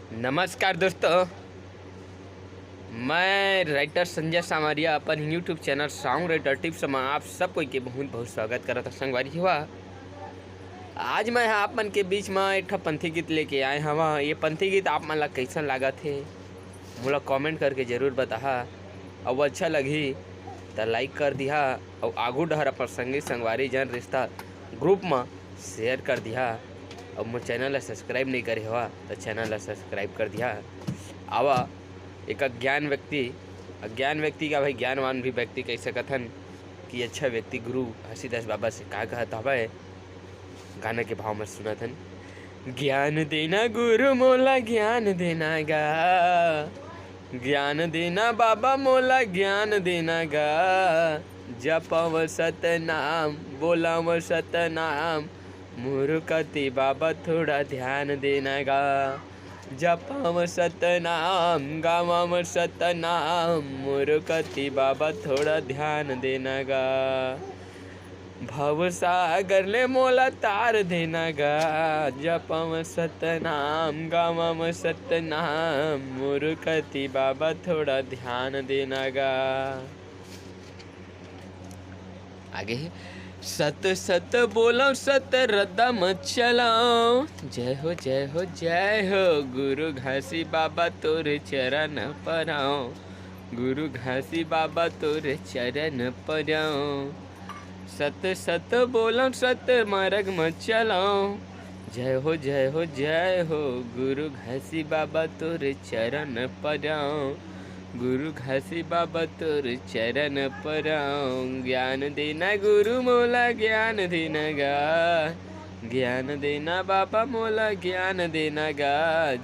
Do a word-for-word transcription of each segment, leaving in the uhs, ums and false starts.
नमस्कार दोस्तों, मैं राइटर संजय सामरिया अपन YouTube channel song writer tips में आप सब कोई के बहुत बहुत स्वागत करत हूँ। संगवारी हुआ, आज मैं ह आप मन के बीच में एक ठा पंथी गीत लेके आए हवा। ये पंथी गीत आप मन ला कैसन लागत हे, मोला कमेंट करके जरूर बताहा। अउ अच्छा लगही त लाइक कर दिहा, अउ आगू डहर अपन संगी संगवारी जन रिश्ता ग्रुप में शेयर कर दिहा। अउ मोर चैनल ला सब्सक्राइब नहीं करे हवा त चैनल ला सब्सक्राइब कर दिहा। आवा, एक अज्ञान व्यक्ति, अज्ञान व्यक्ति का भाई ज्ञानवान भी व्यक्ति कह सकत हन कि अच्छा व्यक्ति गुरु घासीदास बाबा से का कहत हवय, गाना के भाव में सुनत हन। ज्ञान देना गुरु मोला ज्ञान देना गा, ज्ञान देना बाबा मोला ज्ञान देना गा, जपव सतनाम बोलव सतनाम, मोर कति बाबा थोड़ा ध्यान देना गा, जपव सतनाम गावव सतनाम, मोर कति बाबा थोड़ा ध्यान देना गा। भव सागर ले मोला तार देना गा, जपव सतनाम गावव सतनाम, मोर कति बाबा थोड़ा ध्यान देना गा। आगे हे, सत सत बोलव सत रद्दा म चलव। जय हो जय हो जय हो गुरु घासी बाबा तोर चरण परव, गुरु घासी बाबा तोर चरण परव। सत सत बोलव सत मार्ग म चलव। जय हो जय हो जय हो गुरु घासी बाबा तोर चरण परव, गुरु घासी बाबा तोर चरण परव। ज्ञान देना गुरु मोला ज्ञान देना गा, ज्ञान देना बाबा मोला ज्ञान देना गा,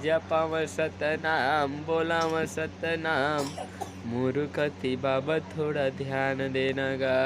जपव सतनाम बोलव सतनाम, मोर कति बाबा थोड़ा ध्यान देना गा।